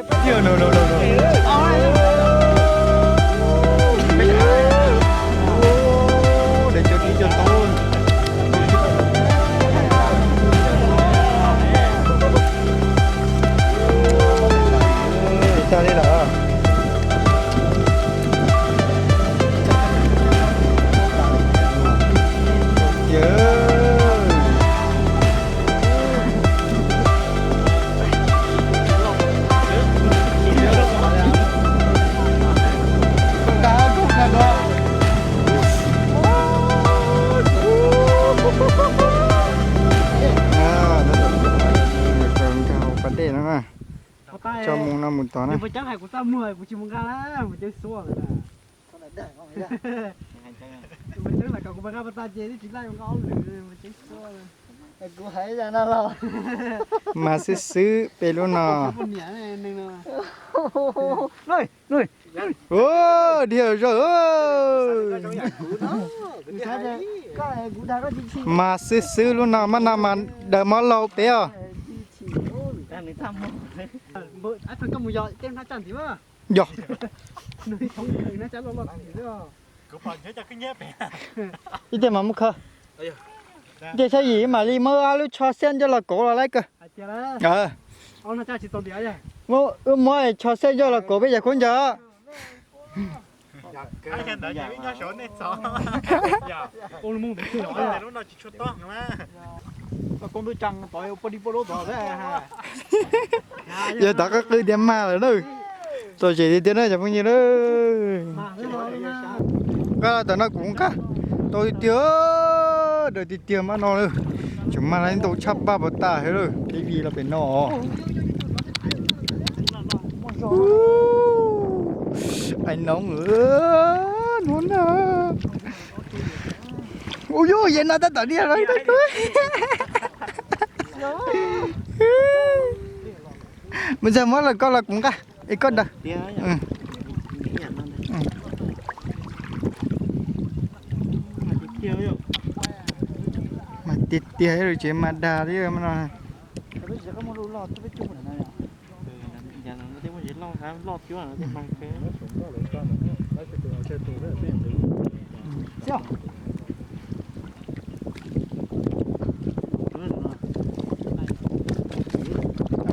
Ua, no, no, no, no. Ua, de cov tib cov tau. Tsis tag li lawm. Tiag. Nkag hauv pas dej no na. Tso mus no mus tod na. Mas xwb xwb peb lub no. Ua, dhia zog. Mas xwb xwb lub no, mas no mas daws mob laug peb os. Yog. Ib tiag mas muab khaws. Ib tiag sab yim mam li muab ob lub tsho xiab ncauj los kauv los laib kawg. Wb muab tsho xiab ncauj los kauv peb yam khaub ncaws. Yog tov qab qw tiag mas lawm na. Txom zem tiag tiag na cov phooj ywg na. Nqa los tam no kuv nqa tau tiag, daws tiag tiag mas no lawm. Tseem mas lawv ntau tshaj paj pos tas heev lawm, peb vij los pem no os. Ai no, no na. Ua yus, yam no tab tom diaj los. Mus ntxawg muab los koj los kuv nqa es koj daws. Mas tiag tiag tsev mas dag li no.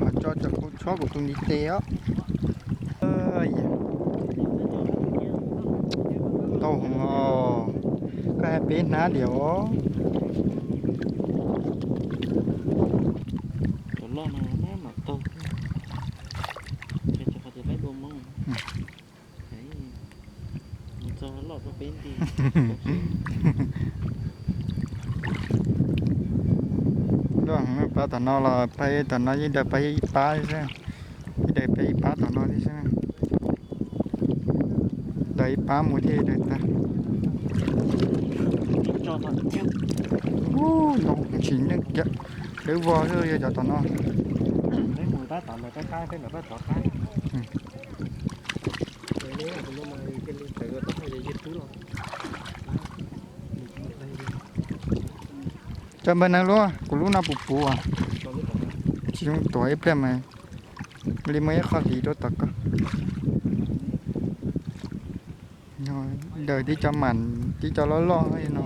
Mas tso cov kua txob kuv tus ntiv tes os. Ntau heev os, koj hais peb hnab diam os. Loj heev, pab tom no los pab tom no yeej daws pab ib pab xwb, yeej daws pab ib pab tom no thiab xwb. Daws ib pab mus thiaj daws tag. Ntau tsis neej kiag, dawb vog xwb yog cov tom no. Cov npawg neeg lub, kuv lub no puv puv, tsis zoo tuav ib pliag mas li muaj ib qho hliv rau tom koj. Daws tib co mam, tib co loj loj no.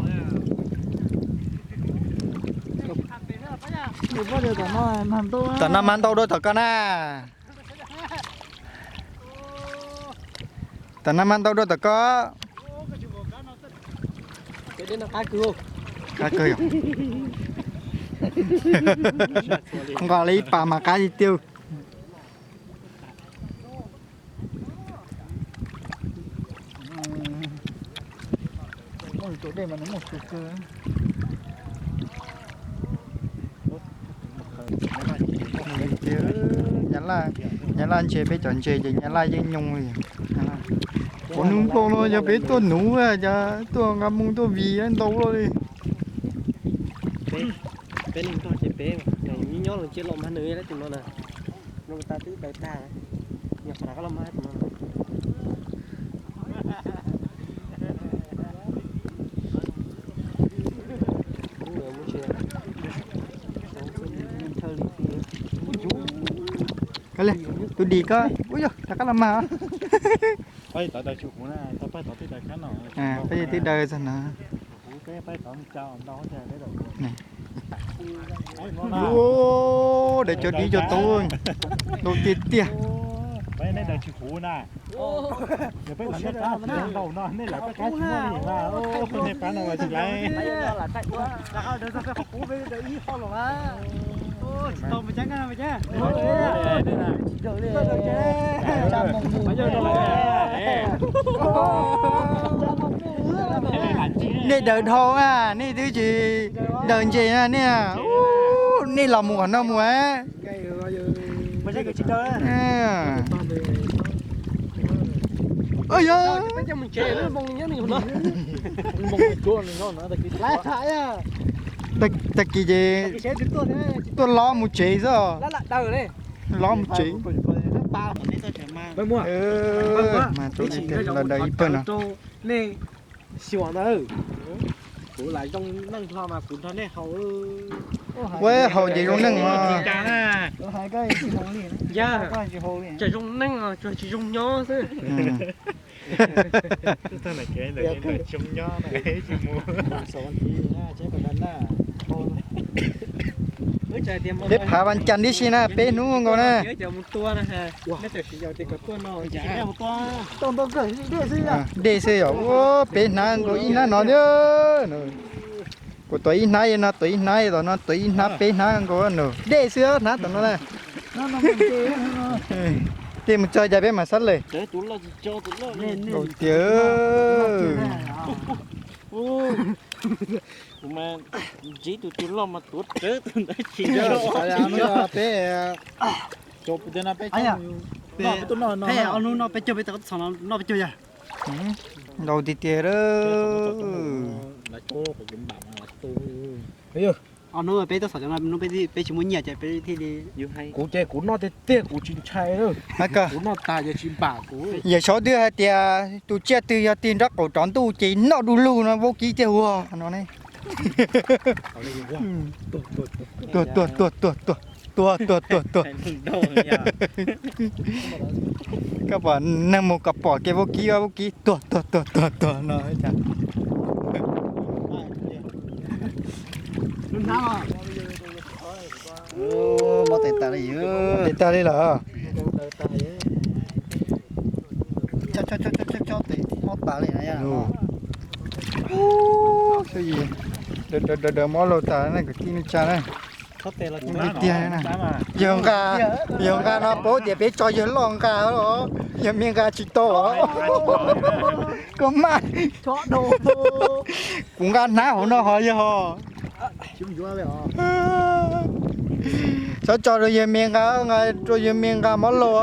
Tom no mas ntau dua tom koj na. Tom no mas ntau dua tom koj. Qab kawg yom. Nqa li ib pas mas qab tiag tiag. Nyob Nyab Laj ntse peb cov ntses ces Nyab Laj yeej nyoo li. Ua nub nplua no yog peb tuaj nuv, tuaj nqa moo tuaj vij ntau luaj li. Peb leej tog ces peb, nyob los cia los mag nws tus no na. No tas twb daws tag, nyuam qhuav rov qab los mag tus no. Tus dim ko, ua yog rov qab los mag. Peb yog twb daws txog no. Daws cov dib cov taub, ntau tiag tiag. Nej daws dhau na, nej twb tsis daws ntses na nej. Nej los mus qhov no mus. Tag kis ces tuaj lob mus tsev xwb. Lob mus tsev. Mas rau nej los daws ib pawg no. Xyuas ntawd, kuv lam zoo neej dhau mas kuv nrog nej haus. Ua haus ces zoo neej mas. Yog, tseem zoo neej tsuas tsis zoo nyob xwb. Peb phav vas cas tib si na, peb hnub nkaus na. Dej xwb yog, ua peb hnab nkaus ib hnab no thiab. Kuv tuav ib hnab no, tuav ib hnab tom no, tuav ib hnab peb hnab nkaus no. Dej xwb hnab tom no na. Tej mus txog cas peb mam sab lawm. Nkaus tiag. Kuv mas ntsib tus twg loj mas tuav rawv tus ntawd tsis yog. Peb no peb caug peb txog no noj peb caug yog. Ntau tiag tiag. Ob hnub peb tuaj xauj cov no, hnub peb tsis muaj nyiaj ces peb thiaj li. Kuv ces kuv noj tiag tiag, kuv tsis ntshai. Kuv noj tas ces tsis npam kuv. Yawm saub twb hais tias tus tsiaj twg yog tig nraub qaum rov ntuj ces noj du lug no vaub kib tiag ua no ne. Tuag tuag tuag tuag tuag tuag tuag tuag tuag. Koj pom neeg mus kom pom kev vaub kib, vaub kib tuag tuag tuag tuag tuag no. Mob tes tas li, tes tas li lawm. Mob tas li na. Daws daws mob laug tas na kwv tij neej tsa na. Tiag tiag na. Yawg nqa, yawg nqa no paub tias peb tso yawg loj nqa os, yawg me nqa tsis tau os. Koj maj. Kuv nqa hnab hauv no ho yawg ho. Txhob tso rau yawg me nqa, nqa rau yawg me nqa mob laug.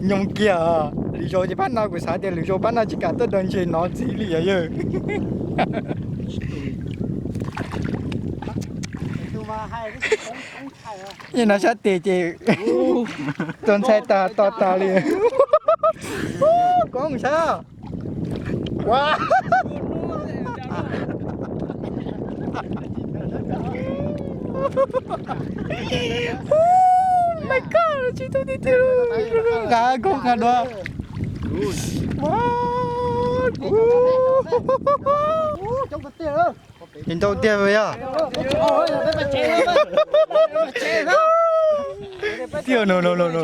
Nyob kiag, lwm zaus ces pab no kuv xav tias lwm zaus pab no tsis kam tuaj daws ntses no ntxiv li os yawg. Yog no sab tes ces tus ntxhais tas to tas li. Koob sab. Ua, me koj tsis tau tiag tiag. Nqa koob nqa dua. Ua, tsis ntau tiag yog. Tiag no no no no.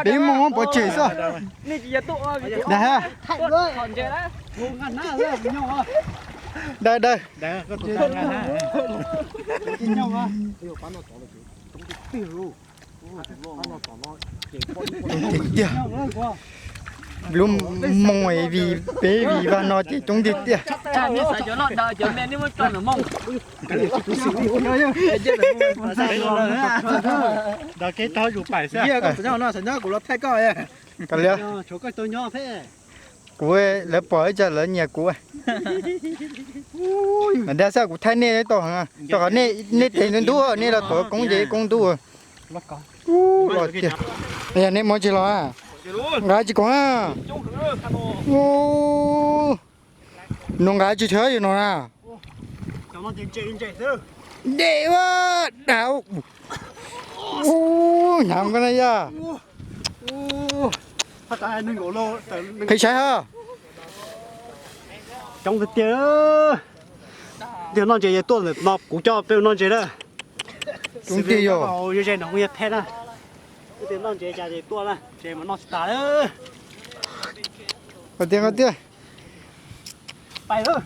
Peb mus pov tseg xwb. Dag ha. Dag dag. Tiag. Lub moo vim peb vim vaj no ces coob tiag tiag. Kuv, lawv pom ib tsam lawv nyiam kuv. Dag xwb kuv thaij nej tau heev, rau qhov nej tes ntub ntub, nej los tuav koob ces koob ntub. Los tiag. Yog nej muab tsis los, nqa tsis koom. Ub. Nws nqa tsis thawj yog no na. Dej ua dav. Ub, hnyav koj na yog. Qhib saib hos. Coob tiag tiag. Tiag noj ntses ces tuaj ntawm no kuv coj peb noj ntses na. Coob tiag yog. Ze no kuj yog theb na. Tiag noj ntses cas ces tuaj na, ntses mas noj tsis tas lawm. Qhov tiag qhov tiag. Pais lawm.